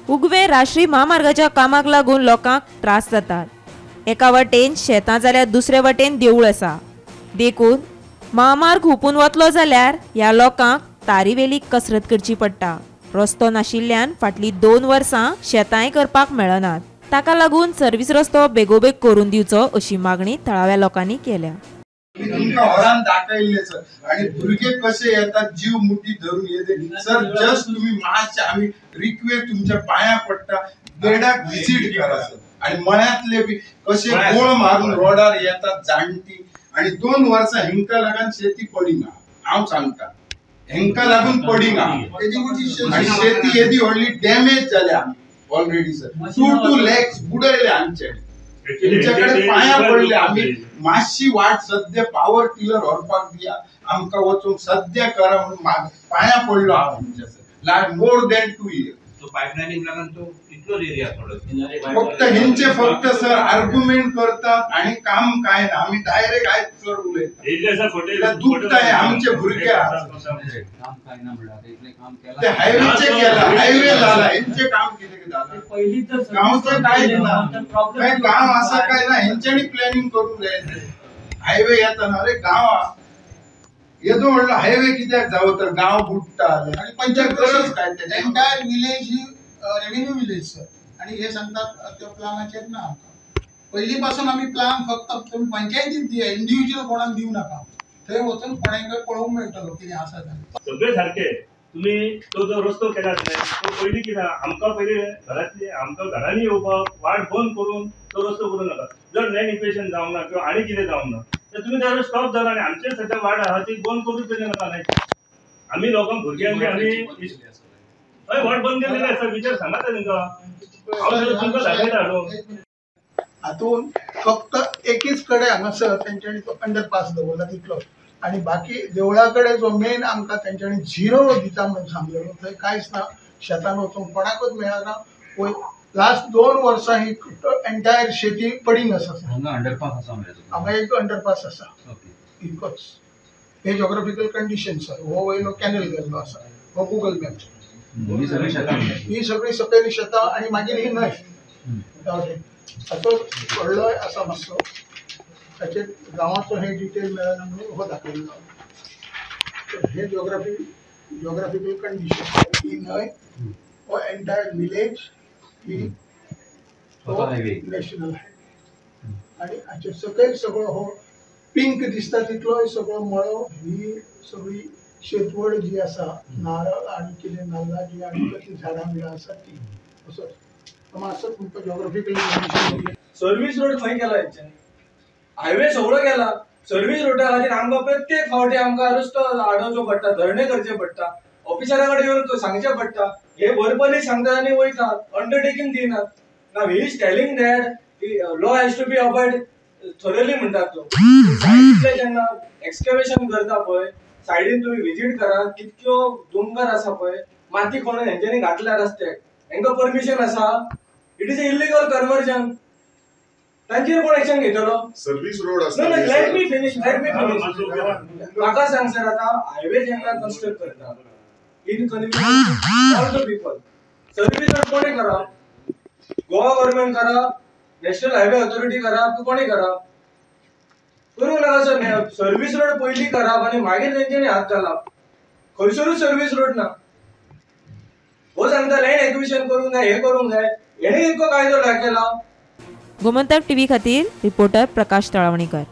उगवे राष्ट्रीय म्हामार्गाच्या कामाक लागून लोकांक त्रास जातात. एका वटेन शेतां जाल्यार दुसरे वटेन देवूळ आसा. देखून म्हामार्ग हुपून वतलो जाल्यार ह्या लोकांक तारीवेली कसरत करची पडटा. रस्तो नाशिल्ल्यान फाटलीं 2 वर्सां शेतांय करपाक मेळनात. ताका लागून सर्वीस रस्तो बेगोबेग करून दिवचो अशी मागणी थळाव्या लोकांनी केल्या. तुमकां हॉरान दाखयल्ले सर, आणि भुरगे कशे येतात जीव मुठी धरून येते सर. जस्ट तुम्ही मातशे आमी रिक्वेस्ट तुमच्या पाया पडटा, बेडाक विजीट करा सर. आणि मळ्यांतले बी कशे गोळ मारून रोडार येतात जाणटी, आणि 2 वर्सां हेंका लागून शेती पडिना. हांव सांगता हेंका लागून पडिना आणि शेती येदी व्हडली डॅमेज जाल्या ऑलरेडी सर. 2 लॅक्स बुडयले आमचे, तेंच्याकडे पाया पडले. आमी मातशी वाट सद्या पावर टिलर व्हरपाक दिया आमकां, वचूंक सद्या करा म्हणून पाया पडलो हांव तुमच्या sir. Last more than 2 year तो पायपलायनीक लागून तो इतलोच एरिया थोडो फक्त हेंचे फक्त सर आर्ग्युमेंट करतात आणि काम काय ना. आमी डायरेक्ट आयज सर उलयता, दुखता आमचे भुरगे ते हायवेचे केला, हायवे जाला, हेंचे काम कितें जाला, गांवचे काय ना, काय गांव आसा काय ना, हेंच्यांनी प्लॅनिंग करूंक जाय. हायवे येताना अरे गांव येदो व्हडलो हायवे कित्याक जावो तर गांव बुडटा. आनी पंचायत गरज काय तेजें? एंटायर विलेज ही रेव्हेन्यू विलेज सर. आणि हे सांगतात त्या प्लानाचेर ना आमकां पयलीं पासून आमी प्लान फक्त तुमी पंचायतीक दिया, इंडिव्हिज्युअल कोणाक दिवं नाका. थंय वचून कोणाकय पळोवंक मेळटलो कितें आसा जाल्यार. सगळे सारखे तुम्ही तो जो रस्तो केला तो पयलीं कितें आमकां पयलीं घरांतली आमकां घरांनी येवपाक वाट बंद करून तो रस्तो करूं नाका. जर लँड इक्वेशन जावंक ना किंवा आनी कितें जावंक ना तर तुम्ही त्यावर स्टॉप जाला आणि आमचे सध्या वाट आहा ती बंद करूच तरी नाका. नाही आमी लोकांक भुरग्यांक आमी हय वाट बंद केलेली आसा, विचार सांगात तांकां. हांव तुमकां दाखयता हाडून. हातून फक्त एकीच कडेन हांगासर तेंच्यांनी तो अंडरपास दवरला तितलो, आनी बाकी देवळा कडेन जो मेन आमकां तेंच्यांनी झिरो दिता म्हणून सांगलेलो थंय कांयच ना. शेतान वचूंक कोणाकूच मेळना. लास्ट 2 वर्सां ही एंटायर शेती पडींग आसा. अंडरपास आसा, हांगा एक अंडरपास आसा इतकोच. हे जोग्राफिकल कंडिशन सर. हो वयलो कॅनल गेल्लो आसा, हो गुगल मॅप. ही सगळी सकयली शेतां आनी मागीर ही न्हंय. हाचो व्हडलो आसा मातसो, ताचेर गांवाचो हे डिटेल मेळना म्हणून हो दाखयल्लो. हे जोग्राफिकल कंडिशन ही न्हंय, हो एंटायर विलेज, ही नॅशनल हायवे. आनी हाचे सकयल सगळो हो पिंक दिसता तितलोय सगळो मळो, ही सगळी शेतवड जी आसा, नारळ आनी कितें नाल्लाची आनी कसलीं झाडां बिडां आसा ती असो मातसो तुमकां जोग्राफिकली कंडिशन. सर्वीस रोड खंय केला हेंच्यांनी? हायवे सगळो केला. सर्वीस रोडा खातीर आमकां प्रत्येक फावटी आमकां रस्तो आडोवचो पडटा, धरणे करचे पडटा, ऑफिसरा कडेन येवन सांगचें पडटा. हे वर्बली सांगतात आनी वयतात, अंडरटेकींग दिनात. Now he is telling that law has to be abide thoroughly म्हणटात तो. सायडींतले जेन्ना एक्सकवेशन करता पळय, सायडीन तुमी विजीट करा, कितक्यो दोंगर आसा पळय, माती खणून हेंच्यांनी घातल्या रस्त्याक. हेंकां परमिशन आसा? It is a illegal conversion. तांचेर कोण एक्शन घेतलो? सर्वीस रोड आसा. Let me finish, let me finish. म्हाका सांग सर, आतां हायवे जेन्ना कन्स्ट्रक्ट करता inconvenience all the people, service road कोणें करप? गोवा गव्हर्मेंट करप, नॅशनल हायवे ऑथॉरिटी करप, कोणें करप? करूंक नाका सर. सर्वीस रोड पयलीं करप आनी मागीर तेंच्यांनी हात घालप. खंयसरूच सर्वीस रोड ना. हो सांगता लँड एक्विशन करूंक जाय, हें करूंक जाय, हेणें इतको कायदो केला. गोमंतक टीव्ही खातीर रिपोर्टर प्रकाश तळावणीकर.